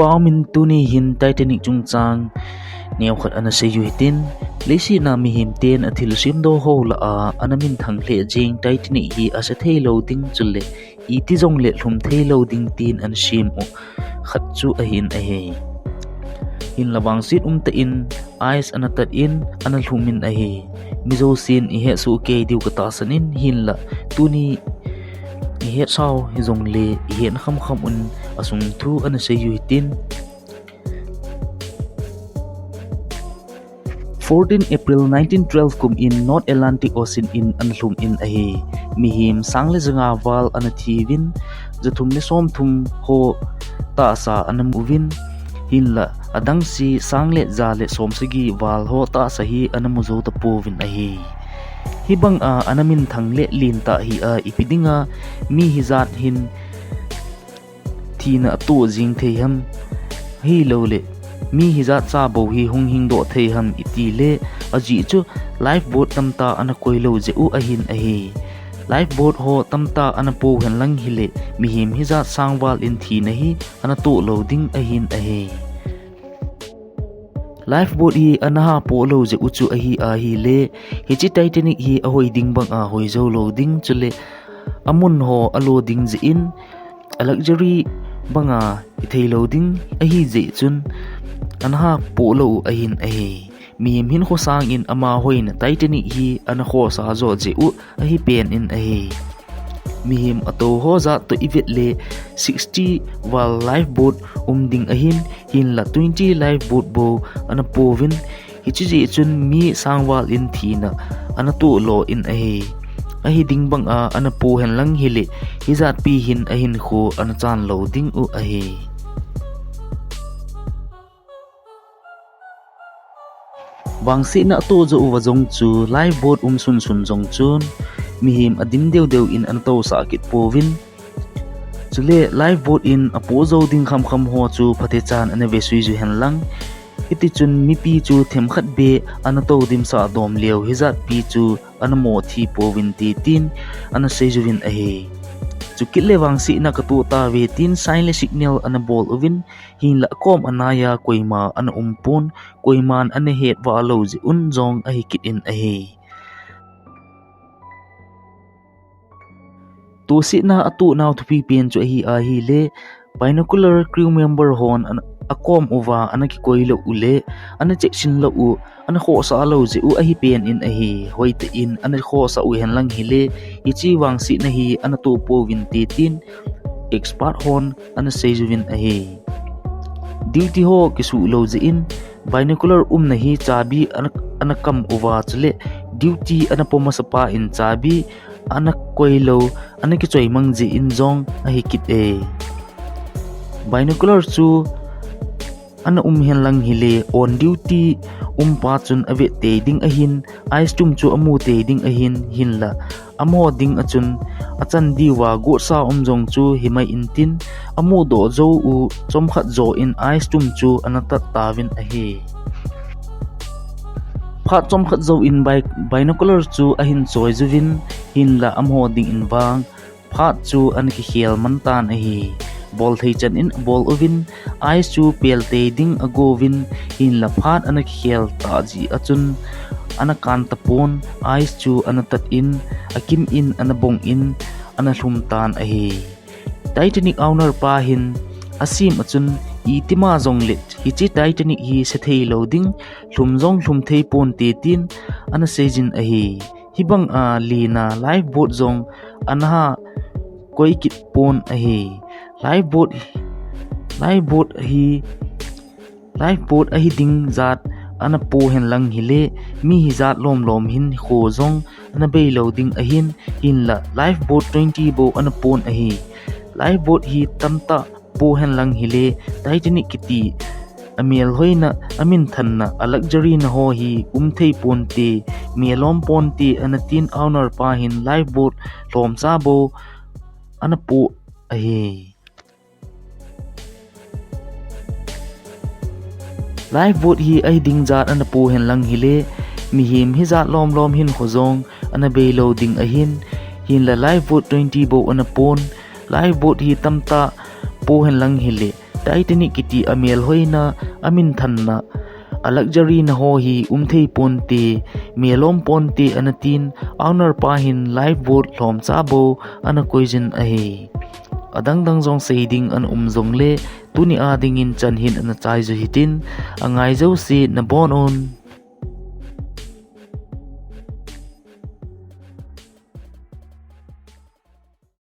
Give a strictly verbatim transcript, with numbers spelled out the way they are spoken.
Paomin tuni hin Titanic chungchang neokhat ana seiyu hitin, leiset a mihem ten athil semdoh ho lah a ana minthang lheh jing Titanic hi ase theilou ding chule iti jongle lhum theilou ding tin ana sem u khat chu ahin ahi. Hinlah vangset umtah in ice ana tat in ana lhum in ahi. Mi jousen ihet soh kei diu katahsan in hinlah tuni ihet sao hijongle ihet khamkham un asung thu ana seiyu hitin, fourteen April nineteen twelve kum in North Atlantic Ocean in ana lhum in ahi. Mihem sang le ja nga val ana thiuvin, ja thum le som thum ho tahsa ana muvin, hinlah adangse sang le ja le som sagi val ho tahsa hi ana mu jou tapouvin ahi. Hibang a ana minthang le lentah hi a ipi dinga mi hijat hin thina atoh jing thei ham, hilou le mi hijat cha bou hi hung hingdoh thei ham iti le, ajeh chu lifeboat tamtah ana koi lou jeh u ahin ahi. Lifeboat ho tamtah ana po hen lang hile mihem hijat sang val in thina hi ana toh lou ding ahin ahi. Lifeboat hi ana ha po lou jeh u chu ahi ahile, hiche Titanic hi ahoi ding bang a hoi jou lou ding chule amun ho alo ding jeh in, a luxury banga ithei lou ding ahi jeh chun ana ha po lou u ahin ahi. Mihem hinkho sang in ama hoina Titanic hi ana khosa jo jeh u ahi pen in ahi. Mihem ato ho jat toh ivet le sixty val lifeboat um ding ahin, hinlah twenty lifeboat bou ana pouvin, hiche jeh chun mi sang val in thina ana toh lou in ahi. Ahi ding bang a ana po hen lang hile, hijat pi hin ahinkho ana chan lou ding u ahi. Vangsetna atoh jou uva jong chu lifeboat um sunsun jong chun mihem adim deudeu in ana tousah kit pouvin. Chule lifeboat in apo jou ding khamkham ho chu phatechan ana vesui ju hen lang. Hiti chun mipi chu themkhat beh ana tou dimsah dom leu hijat pi chu ana mo thi pouvin ti tin ana seijuvin ahi. Chukit le vangsetna katoh tauve tin sign le signal ana bol uvin, hinlah akom anaiya koima ana um pon, koiman ana het val lou jeh un jong ahi kit in ahi. Tosetna atoh nau thupi pen chu ahi ahile, binocular crew member hon ana, akom uva ana kikoi lou u le ana check sin lou u, ana khohsah lou jeh u ahi pen in ahi. Hoitah in ana khohsah u hen lang hile, hiche vangsetna hi ana toh pouvin ti tin expert hon ana seijuvin ahi. Duty ho kisuh lou jeh in binocular umna hi chabi ana, ana kam uva chule duty ana po masapa in chabi ana koi lou, ana kichoi mang jeh in jong ahi kit e. Binocular chu ana um hen lang hile, on duty umpa chun avet tei ding ahin, ice tum chu amu tei ding ahin, hinlah amaho ding a chun achan diuva gotsa um jong chu himai intin, amudoh jou u chomkhat jouvin ice tum chu ana tat tauvin ahi. Phat chomkhat jouvin bi-, binocular chu ahin choijuvin, hinlah amaho dingin vang phat chu ana kikhel man tan ahi. Bol thei chan in abol uvin, ice chu pel tei ding agouvin, hinlah phat ana kikhel tah jeh a chun ana kan tapon, ice chu ana tat in, akim in ana bong in ana lhum tan ahi. Titanic owner pa hin asem a chun, itima jongle hiche Titanic hi sethei lou ding, lhum jong lhum thei ponte tin ana seijin ahi. Hibang a lena lifeboat jong ana ha koi kit pon ahi. Lifeboat, lifeboat hi, lifeboat ahi ding jat ana po hen lang hile, mi hijat lomlom hinkho jong ana bei lou ding ahin, hinlah lifeboat twenty bou ana pon ahi. Lifeboat hi tamtah po hen lang hile, Titanic kiti amelhoina, aminthanna, a luxury na ho hi um thei ponte, melom ponte ana tin owner pa hin lifeboat lhomcha bou ana po ahi. Lifeboat hi ahi ding jat ana po hen lang hile, mihem hijat lomlom hinkho jong ana bei lou ding ahin, hinlah lifeboat twenty bou ana pon, lifeboat hi tamtah po hen lang hile, Titanic kiti a melhoina, a minthanna, a luxury na ho hi um thei ponte, melom ponte ana tin, owner pa hin lifeboat lhomcha bou ana koijin ahi. Adang dang jong sei ding ana um jongle, tuni a dingin chan hin ana chai ju hitin, angai jouse nabon un.